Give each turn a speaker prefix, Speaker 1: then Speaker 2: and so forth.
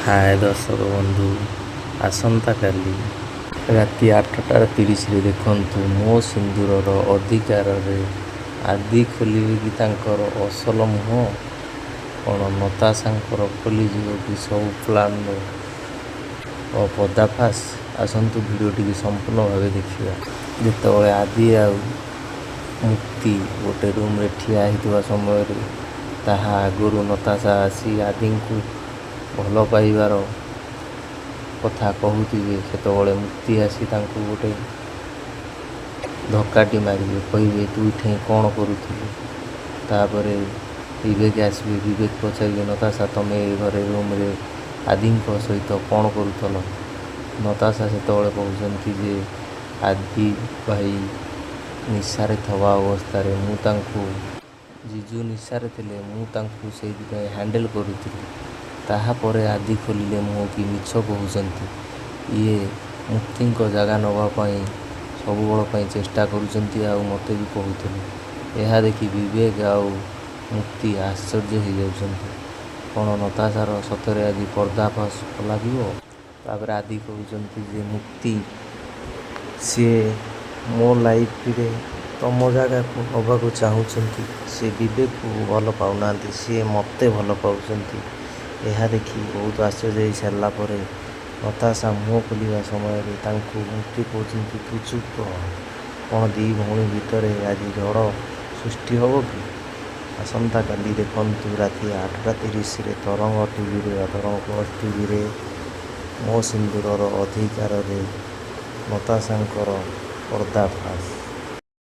Speaker 1: ହାଏ ଦର୍ଶକ ବନ୍ଧୁ, ଆସନ୍ତାକାଲି ରାତି 8:30ରେ ଦେଖନ୍ତୁ ମୋ ସିନ୍ଦୁରର ଅଧିକାରରେ ଆଦି ଖୋଲିବେ କି ତାଙ୍କର ଅସଲ ମୁହଁ? କ'ଣ ନତାଶାଙ୍କର ଖୋଲିଯିବ କି ସବୁ ପ୍ଲାନ୍ର ପର୍ଦ୍ଦାଫାଶ? ଆସନ୍ତୁ ଭିଡ଼ିଓଟିକୁ ସମ୍ପୂର୍ଣ୍ଣ ଭାବେ ଦେଖିବା। ଯେତେବେଳେ ଆଦି ଆଉ ମୁକ୍ତି ଗୋଟେ ରୁମ୍ରେ ଠିଆ ହେଇଥିବା ସମୟରେ ତାହା ଆଗରୁ ନତାଶା ଆସି ଆଦିଙ୍କୁ ଭଲ ପାଇବାର କଥା କହୁଥିବେ, ସେତେବେଳେ ମୁକ୍ତି ଆସି ତାଙ୍କୁ ଗୋଟେ ଧକ୍କାଟି ମାରିବେ, କହିବେ ତୁ ଏଠେଇଁ କ'ଣ କରୁଥିଲୁ? ତାପରେ ବିବେକ ଆସିବେ, ବିବେକ ପଚାରିବେ ନତାଶା ତମେ ଏ ଘରେ ରୁମ୍ରେ ଆଦିଙ୍କ ସହିତ କ'ଣ କରୁଥିଲ? ନତାଶା ସେତେବେଳେ କହୁଛନ୍ତି ଯେ ଆଦି ଭାଇ ନିଶାରେ ଥିବା ଅବସ୍ଥାରେ ମୁଁ ତାଙ୍କୁ, ଜିଜୁ ନିଶାରେ ଥିଲେ, ମୁଁ ତାଙ୍କୁ ସେଇଥିପାଇଁ ହ୍ୟାଣ୍ଡେଲ୍ କରୁଥିଲି। ତାହାପରେ ଆଦି ଖୋଲିଲେ ମୁହଁ କି ମିଛ କହୁଛନ୍ତି, ଇଏ ମୁକ୍ତିଙ୍କ ଜାଗା ନେବା ପାଇଁ ସବୁବେଳ ପାଇଁ ଚେଷ୍ଟା କରୁଛନ୍ତି ଆଉ ମୋତେ ବି କହୁଥିଲେ। ଏହା ଦେଖି ବିବେକ ଆଉ ମୁକ୍ତି ଆଶ୍ଚର୍ଯ୍ୟ ହେଇଯାଉଛନ୍ତି। କ'ଣ ନତାଶାର ସତରେ ଆଜି ପର୍ଦ୍ଦାଫାଶ ଖୋଲାଯିବ? ତାପରେ ଆଦି କହୁଛନ୍ତି ଯେ ମୁକ୍ତି, ସିଏ ମୋ ଲାଇଫରେ ତମ ଜାଗାକୁ ନେବାକୁ ଚାହୁଁଛନ୍ତି, ସିଏ ବିବେକକୁ ଭଲ ପାଉନାହାନ୍ତି, ସିଏ ମୋତେ ଭଲ ପାଉଛନ୍ତି। ଏହା ଦେଖି ବହୁତ ଆଶ୍ଚର୍ଯ୍ୟ ହେଇସାରିଲା ପରେ ନତାଶା ମୁହଁ ଖୋଲିବା ସମୟରେ ତାଙ୍କୁ ମୁକ୍ତି କହୁଛନ୍ତି ତୁ ଚୁପ୍ ରହ। କ'ଣ ଦୁଇ ଭଉଣୀ ଭିତରେ ଆଜି ଝଡ଼ ସୃଷ୍ଟି ହେବ କି? ଆସନ୍ତାକାଲି ଦେଖନ୍ତୁ ରାତି 8:30ରେ ତରଙ୍ଗ ଟିଭିରେ ବା ତରଙ୍ଗ ପ୍ଲସ୍ ଟିଭିରେ ମୋ ସିନ୍ଦୁରର ଅଧିକାରରେ ନତାଶାଙ୍କର ପର୍ଦ୍ଦାଫାଶ।